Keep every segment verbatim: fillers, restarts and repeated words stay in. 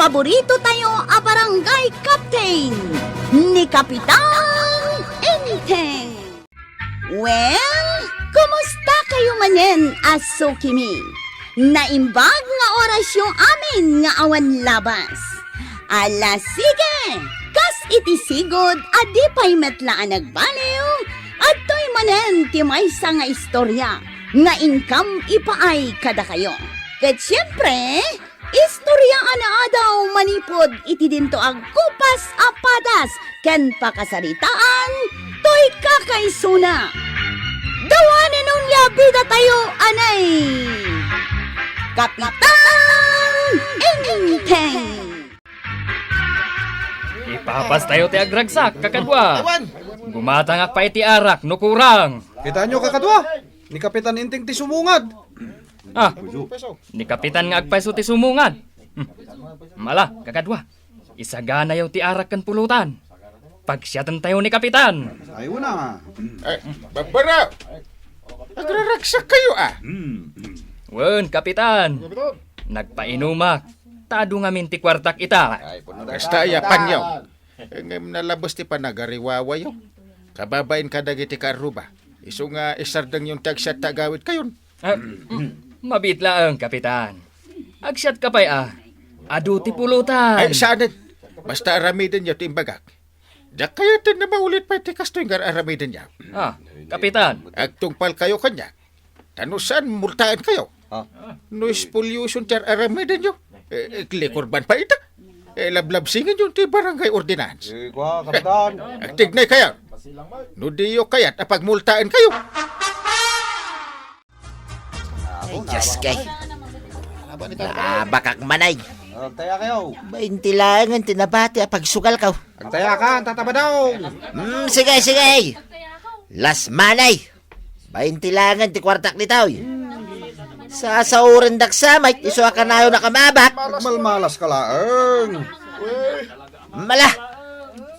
paborito tayo a barangay captain, ni Kapitan Enteng. Well, kumusta kayo manen a sukimi? Naimbag nga orasyo amin nga awan labas. Ala, sige! Kas iti sigud a di pay met la a nagbaliw, adtoy manen ti maysa nga istorya nga inkam ipaay kadakayo. Ket siempre, istorya a naadaw manipud iti dinto agkupas a padas ken pakasaritaan toy kakaisuna. Dawanen onia bidatayo anay Kapitan Enteng. Ipapas tayo ti agragsak, kakadua. Awan. Gumatangak pay ti arak no kurang. Kitaenyo, kakadua, ni Kapitan Enteng ti sumungad. Ah, ni Kapitan nga agpayso ti sumungad. Hmm. Mala, kakadua. Isaganayo ti arak ken pulutan. Pagsiatentayo ni Kapitan. Ay, una. Eh, babbara! Agraragsak kayo, ah. Wen, Kapitan. Nagpainumak. Ta adu ngamin ti kuartak ita. Basta ayapanyo. Ngem nalabes ti panagariwawayo. Kababain kadagiti kaarruba. Isu nga isardengyon ti agsiat ta agawidkayon. Ah, mabiit laeng, Kapitan. Agsiatka pay, ah. Adu ti pulutan. Ay, saanen. Basta aramidenyo ti imbagak. Diak kayaten a maulit pay ti kastoy nga ar-aramidenyo. Ah, Kapitan. Agtungpalkayo kaniak. Ta no saan, multaenkayo. Ah. No spoliation ti ar-aramidenyo, eh, eh, likurban pay ita. Eh, lablabsingenyo ti barangay ordinance. Eh, kua, Kapitan. Agtignaykayo. No diyo kayat a pagmultaenkayo. Ay, Diyos kay. Naabakak manay. Agtayakayo. Bainti laengen ti nabati a pagsugalko. Agtayakan, Tata Badong. Hmm, sige, sige. Las manay. Bainti laengen ti kuartak ditoy. Sasaorendak sa met, isu a kanayon a kamabak. Agmalmalaska laeng. Mala.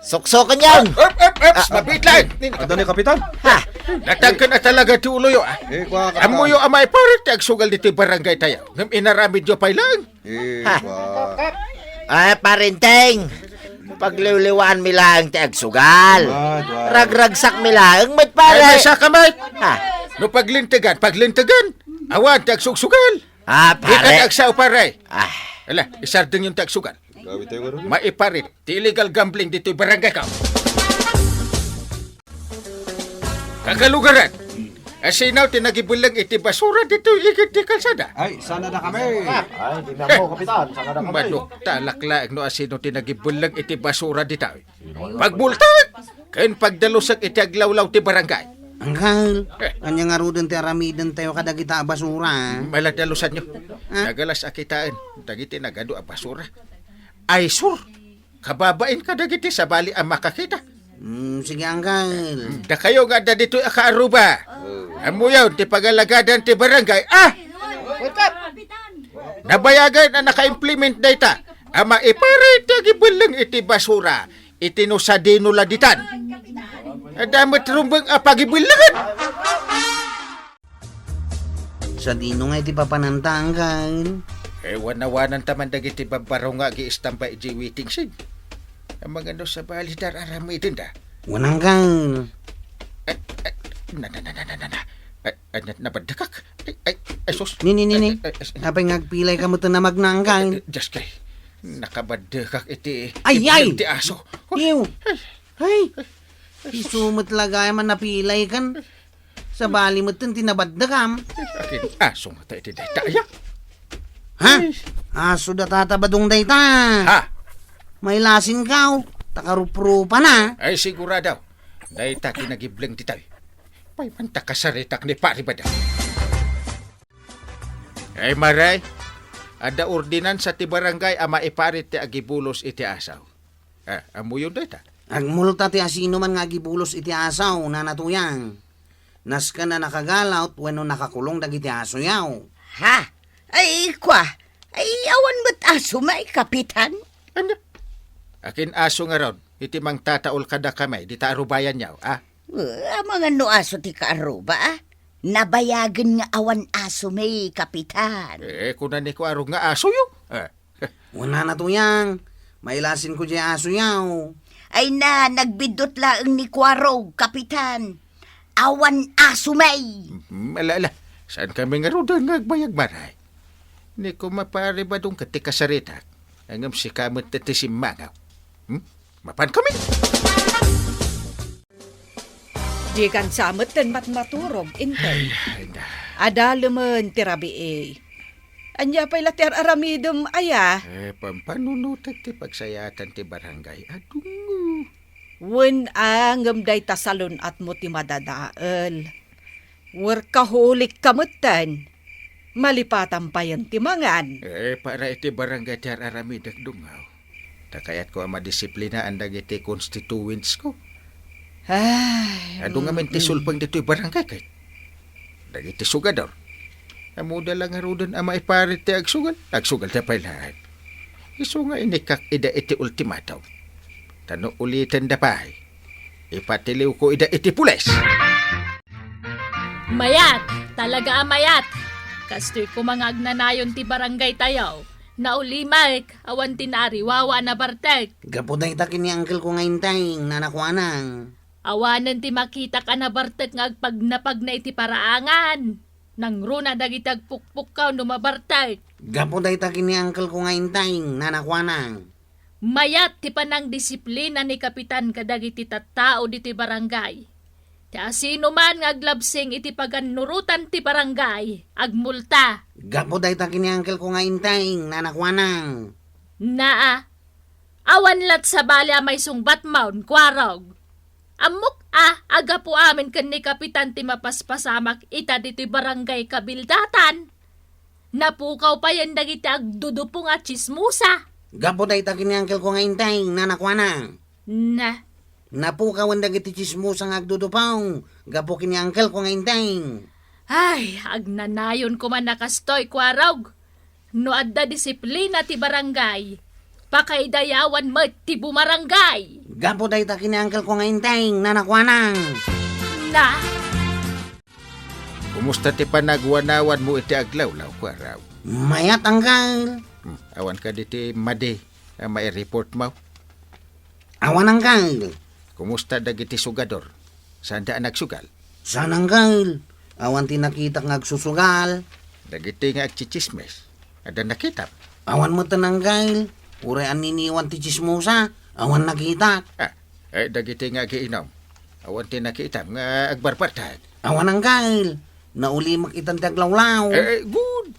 Suksoken yon. Ep, ep, ep, ah, mabiit laeng. Adda ni Kapitan? Ha? Natangken a talaga ti uloyo, ah. Eh, kua, Kapitan. Ammoyo a maiparit ti agsugal ditoy barangaytayo. Ngem inaramidyo pay laeng. Eh, ha? Kua. Ay, Pare Enteng. Pagliwliwaanmi laeng ti agsugal. Ay, kua. Ragragsakmi laeng met, pare. Ay, maysa ka met. Ha? No paglintegan, paglintegan. Awan ti agsugsugal. Ah, pare. Dika ti agsao, pare. Ah. Ala, isardengyon ti agsugal. Maiparit ti illegal gambling ditoy barangayko. Kakalugaran, asino ti nagibelleng iti basura ditoy igid ti kalsada? Ay, saan a dakami? Ay, di na mo, Kapitan. Saan a dakami? Manuktalak laeng no asino ti nagibelleng iti basura ditoy. Pagmultak ken pagdalusek iti aglawlaw ti barangay. Anggal, eh, ania ngaruden ti aramidentayo kadagita a basura? Maladalusanyo. Ah? Nagalas a kitaen dagiti nagadu a basura. Ay, sur. Kababain kadagiti sabali a makakita. Hmm, sige, anggal. Hmm, dakayo nga adda ditoy a kaarruba. Ammoyon ti pagalagadan ti barangay. Ah! Nabayagen a naka-implement dayta a maiparit ti agibelleng iti basura iti no sadino la ditan. Adda met rumbeng a pagibellengen. Sadino nga iti papananta, anggal? Eh, wanawananta man dagiti babbarong nga agiistamba idiay waiting shed. Amangan no sabali ti ar-aramidenda. Wen, anggal. Ay, ay, na, na, na. Ay, ay, na, nabaddekak. Ay, ay, ay, sus. Ni, ni, ni, ni. Ay, ay, ay, ay. Apay nga agpilayka met a magna, anggal? Eh, eh, Diyos kay. Nakabaddekak iti, ay, iti, ay! Iti aso. Iw. Ay. Ay. Isu met la gayam a napilaykan. Sabali met ti nabaddekam. Akin aso nga ta iti dayta, aya? Ha? Ay. Aso da Tata Badong dayta. Ha? Mailasinkaw, ta karuprupana. Ay, sigurado. Dayta ti nagibleng ditoy. Pay man ta kasaritak ni Pari Badong. Ay, maray, adda ordinansa ti barangay a maiparit ti agibulos iti asaw. Ah, ammoyon dayta? Agmulta ti asinoman nga agibulos iti asaw, Nana Tuyang. Nasken a nakagalawt wenno nakakulong dagiti asoyo. Ha? Ay, kua, ay, awan met asom, ay, Kapitan? Ania? Akin aso ngarud iti mangtataul kadakami dita arubayanyo, a? Eh, amangan no aso ti kaaruba, a? Nabayagen nga awan asom, ay, Kapitan. Eh, kuna ni Kuarog nga asoyo. Eh, Wen a, Tuyang, mailasinko diay asoyo. Ay na, nagbiddut laeng ni Kuarog, Kapitan. Awan aso, may. Mm, ala, ala. Saan kami ngaruden nga agbayag, maray? Ni kuma Pare Badong ket ti kasaritak. Ngem sika met ti simmangaw. Hmm? Mapan kami. Dikan sa met ten matmaturog, Intay. Ay, ay, na. Adalemen ti rabii. Ania pay la ti ar-aramidem, aya? Eh, pampanunotek ti pagsayaatan ti barangay. Adungo. Wen a, ngem dayta salun-atmo ti madadael. Workaholic ka metten. Malipatan payen ti mangan. Eh, para iti barangay ti ar-aramidek, Dungaw. Ta kayatko a madisiplinaan dagiti constituents ko. Ay, adu ngamin ti mm, sulpeng ditoy barangay ket dagiti sugador. Ammoda la ngaruden a maiparit ti agsugal, agsugal da pay laeng. Isu nga inikkak ida iti ultimatum. Ta no ulitenda pay, ipatiliwko ida iti pulis. Mayat! Talaga a mayat! Kastoy koma nga agnanayon ti barangay tayo. Naulimek, awan ti naariwawa a nabartek. Gapu dayta ken ni uncle ko nga Inteng, nanakuanang. Awanen ti makitak a nabartek nga agpagnapagna iti paraangan. Nangruna dagiti agpukpukkaw no mabartek. Gapu dayta ken ni uncle ko nga Inteng, nanakuanang. Mayat ti panangdisiplina ni Kapitan kadagiti tattao ditoy barangay. Ti asinoman nga aglabsing iti pagannurotan ti barangay, agmulta. Gapu dayta ken ni uncle ko nga Inteng, nanakuanang. Naa, awan lat sabali a maisungbatmon, Kuarog. Ammok a, a gapu amin ken ni Kapitan ti mapaspasamak ita ditoy barangay kabildatan. Napukaw payen dagiti agdudupong a tsismosa. Gapu dayta ken ni uncle ko nga Inteng, nanakuana. Na. Napukawen dagiti tsismosa nga agdudupong gapu ken ni uncle ko nga Inteng. Ay, agnanayon koma a kastoy, Kuarog. No adda disiplina ti barangay, pakaidayawan met ti bumarangay. Gapu dayta ken ni uncle ko nga Inteng, nanakuana. Na. Kumusta ti panagwanawanmo iti aglawlaw, Kuarog? Mayat, uncle. Hmm, awan kadi ti madi a maireportmo? Awan, uncle. Kumusta dagiti sugador? Saanda a nagsugal? Saan, uncle. Awan ti nakitak nga agsusugal. Dagiti nga agtsitsismis, adda nakitam? Awan metten, uncle. Uray anniniwan ti tsismosa, awan nakitak. Ah, eh, dagiti nga agiinom, awan ti nakitam nga agbarbartek? Awan, uncle. Naulimek itan ti aglawlaw. Eh, eh, good.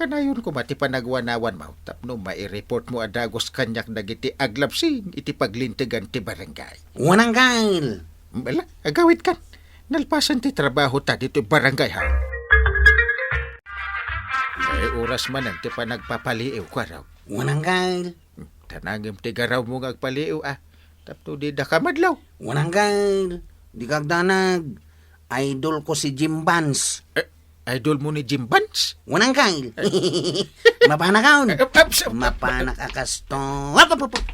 Kanayon koma ti panagwanawanmo tapno maireportmo a dagus kaniak dagiti aglabsing iti paglintegan ti barangay. Wen, uncle. Ala, agawidkan. Nalpasen ti trabahota ditoy barangay, ha? Ay, oras manen ti panagpapaliiw, Kuarog. Wen, uncle. Ta nangem ti garawmo nga agpaliiw, a. Tapno didaka madlaw. Wen, uncle. Dika agdanag. Idol ko si Jim Vance. Eh, idol mo ni Jim Vance? Wen, uncle. Mapanak, awn. Eh, eh, eh, mapanak a kasto. Ap, ap, ap, ap.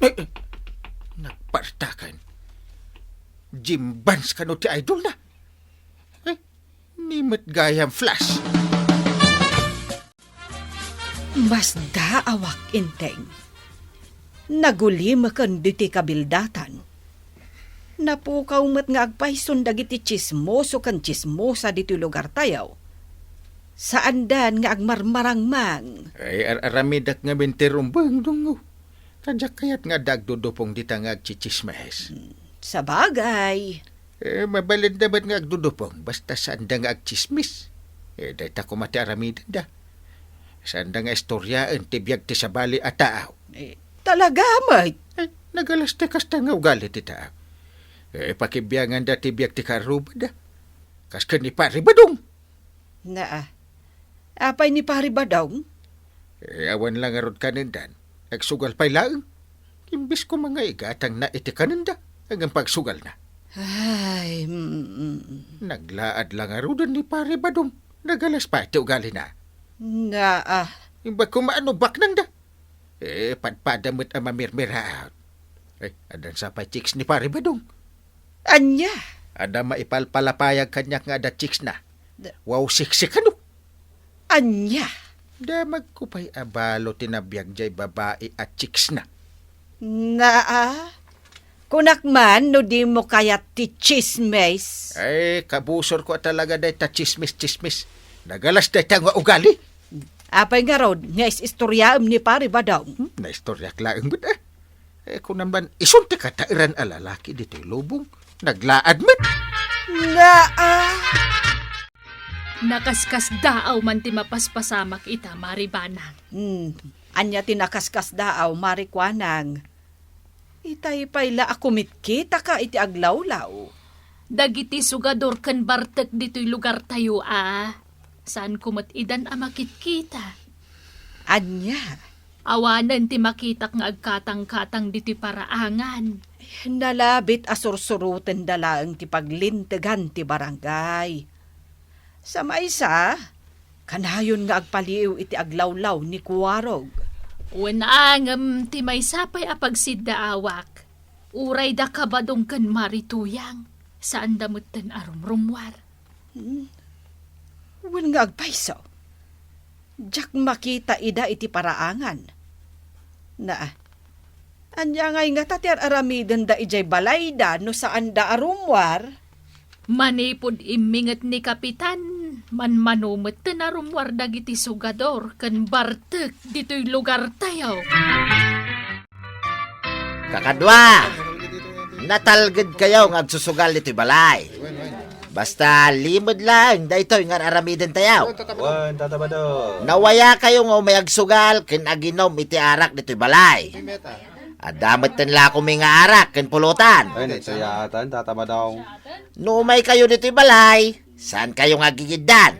Eh, eh, nagpartakan. Jim Vance kano ti idol na? Eh, ni met gayam flash. Masdaawak, Inteng. Nagulimeken ditoy kabildatan. Napukaw met nga agpayson dagiti tsismoso ken tsismosa ditoy lugartayo. Saandan nga agmarmarangmang. Ay, ar-, aramidek ngamin ti rumbeng, Dungo. Kadiak kayat nga adda agdudupong dita nga agtsitsismis. Hmm, sabagay. Eh, mabalin da met nga agdudupong, basta saanda nga agtsismis. Eh, dayta koma ti aramidenda. Saanda nga istoriaen ti biag ti sabali a tao. Eh, talaga met. Eh, nagalas ti kasta nga ugali ti tao. Eh, pakibianganda ti biag ti kaarrubada. Kas ken ni Pari Badong. Naa. Apay ni Pari Badong? Eh, awan la ngarud kanendan. Agsugal pay laeng. Imbes koma nga igatangna iti kanenda, ngem pagsugalna. Ay, mm, mm. Naglaad la ngaruden ni Pari Badong. Nagalas pay ti ugalina. Naa. Imbag koma no baknangda. Eh, padpada met a mamirmiraat. Eh, addan sa pay chicks ni Pari Badong. Ania? Adda maipalpalapayag kaniak nga adda chicks na. Da- Wow, sexy kano. Ania? Damagko pay a balo ti nabiag jay babai a chicks na. Naa, kunak man no dimo kayat ti chismis. Ay, kabusorko a talaga dayta chismis-chismis. Nagalas dayta nga ugali. Apay ngarud nga is-istoriaem ni Pari Badong? Hmm, naistoriak laeng met, eh. Eh, kunam ban, isun ti kataeran a lalaki ditoy lubong. Naglaad met. Naa. Nakaskasdaaw man ti mapaspasamak ita, Mari Banang. Hmm. Ania ti nakaskasdaaw, Mari Kuanang? Itay pay la a kumitkitaka iti aglawlaw. Dagiti sugador ken bartek ditoy lugartayo a, saanko met idan a makitkita. Ania? Awanen ti makitak nga agkatangkatang ditoy paraangan. Nalabit a sursurotenda laeng ti paglintegan ti barangay. Sa maysa, kanayon nga agpaliiw iti aglawlaw ni Kuarog. Wen, ngem ti maysa pay a pagsiddaawak, uray daka Badong ken Mari Tuyang, saanda metten a rumrummuar. Hmm. Wen nga agpayso, diak makita ida iti paraangan. Na, ania ngay ngata ti ar-aramidenda idiay balayda no saanda a rummuar? Manipud imminget ni Kapitan, manmano metten a rummuar dagiti sugador ken bartek ditoy lugartayo. Kakadua, natalgedkayo nga agsusugal ditoy balay. Basta limed laeng daytoy nga ar-aramidentayo. Wen, Tata Badong. Nawayakayo nga umay agsugal ken aginom iti arak ditoy balay. Adda metten la kami nga arak ken pulutan. Ay, nagsayaatan, Tata Badong. No umaykayo ditoy balay, saankayo nga agigiddan.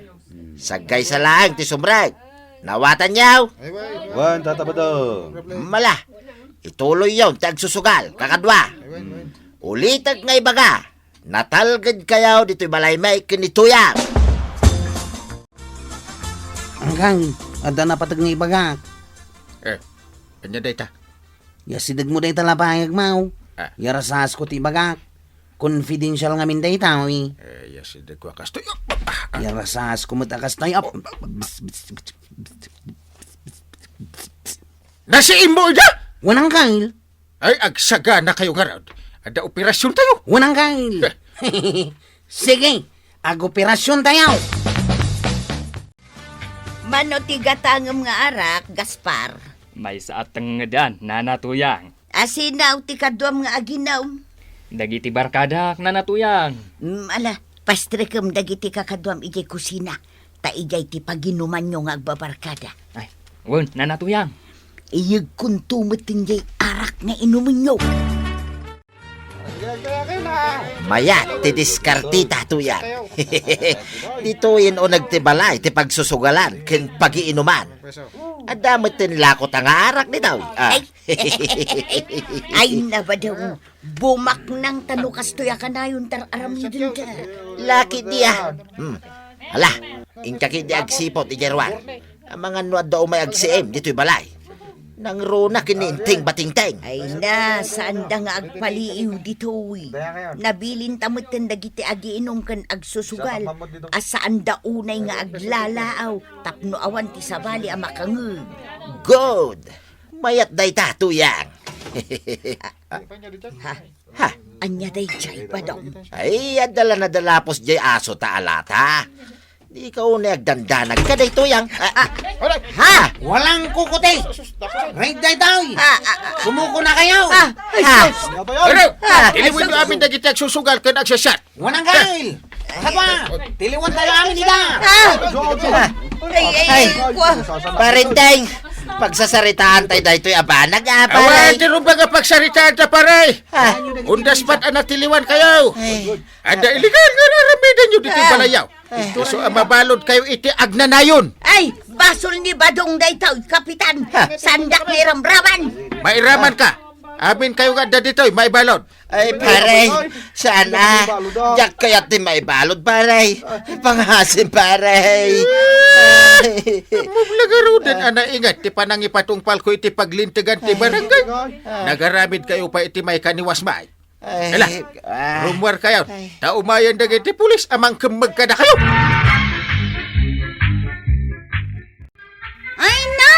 Saggaysa laeng ti sumrek. Nawatanyo? Wen, Tata Badong. Mala, ituloyyon ti agsusugal, kakadua. Ulitek nga ibaga, natalgedkayo ditoy balaymi ken ni Tuyang. Anggang, adda napateg nga ibagak. Eh, ania dayta? Ya sidegmo dayta la pay, Agmaw. Ah. Ya rasasko ti ibagak. Confidential ngamin dayta, wi. Eh, ya sidegko a kastoy. Ah, ah. Ya rasasko met a kastoy. Ap. Nasiimmo ida? Wen, Angkel. Ay, agsaganakayo ngarud. Adda operasyontayo. Wen, Angkel. Eh. Sige, agoperasyontayo. Mano ti gatangem nga arak, Gaspar? Maysa a tengngedan, Nana Tuyang. Asino ti kaduam nga aginom? Dagiti barkadak, Nana Tuyang. Mm, ala, pastrekem dagiti kakaduam idiay kusina, ta idiay ti paginumanyo nga agbabarkada. Ay, wen, Nana Tuyang. Iyegkonto met diay arak nga inumenyo. Mayat ti diskarteta, Tuyang. Ditoyen uneg ti balay ti pagsusugalan ken pagiinuman. Adda met ti lakota nga arak ditoy. Ah. Ay. Ay, nabadong. Bumaknang ta no kastoy a kanayon ti ar-aramidenta. Laki dia. Hmm. Ala, inka ketdi agsiput idiay ruar. Amangan no adda umay agsiim ditoy balay. Nangruna ken ni Inting Batingteng. Ay na, saanda nga agpaliiw ditoy. Nabilinta metten dagiti agiinom ken agsusugal a saanda unay nga aglalaaw tapno awan ti sabali a makangeg. Good! Mayat dayta, Tuyang. Ha? Ha? Ania daydiay, Badong? Ay, adda la nadalapos diay aso ta alata. Dika unay agdandanag kadaytoy, Tuyang. Ah, ah. Ha? Walang kukuti. Raid daytoy. Ah, ah, ah. Sumuko na kayo. Ah, ay, ha? Sus. Ano? Ah, tiliwen ay, amin sus. Dagiti agsusugal ken agsasat. Wen, Angkel. Kadua. Tiliwentayo amin ida. Ah! Ay, ay, ay, ay, kwa. Parenteng, pagsasaritaan tayo daytoy a banag, ah, pare. Awan, ti rumbeng a pagsaritaan ta, pare. Ah. Undas pat a natiliwankayo. Ay. Adda illegal nga ar-aramidenyo ditoy balayaw. Ay. Isu a mabaludkayo iti agnanayon. Ay, basol ni Badong daytoy, Kapitan. Ha? Saandak nga iramraman. Mairamanka. Aminkayo nga adda ditoy, maibalud. Ay, pare, saan a? Diak kayat ti maibalud, pare. Pangasim, pare. Ay. Ammom la garuden a nainget ti panangipatungpalko iti paglintegan ti barangay. Nagaramidkayo pay iti maikaniwas, may. Ay, ala, ah. Rummuarkayon. Ay. Ta umayen dagiti pulis a mangkemmeg kadakayo. Ay na,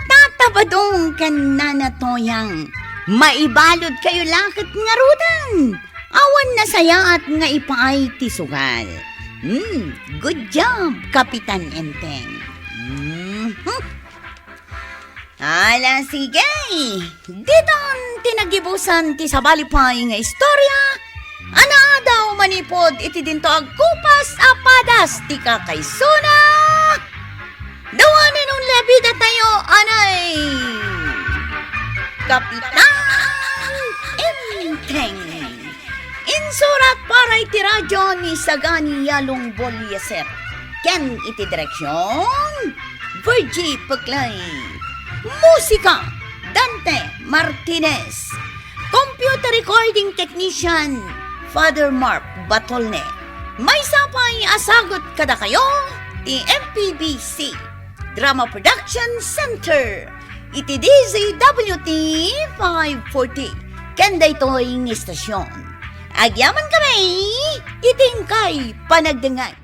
Tata Badong ken Nana Toyang, maibalud kayo la ket ngaruden. Awan nasayaat nga ipaay ti sugal. Hmm, good job, Kapitan Enteng. Mhm. Ala, sige. Ditan ti nagibusan ti sabali pay nga istorya a naadaw manipud iti dinto agkupas a padas ti kakaisuna. The one and only a bida tayo, anay, Kapitan Enteng. Insurat para iti radyo ni Sagani Yalong Bolieser. Ken iti direksyon, Virgie Peclay. Musika, Dante Martinez. Computer recording technician, Father Mark Batolne. Maysa pay a sagut kadakayo ti M P B C Drama Production Center iti D Z W T five forty. Ken daytoy nga istasyon, agyaman kami iti inkay panagdengngeg.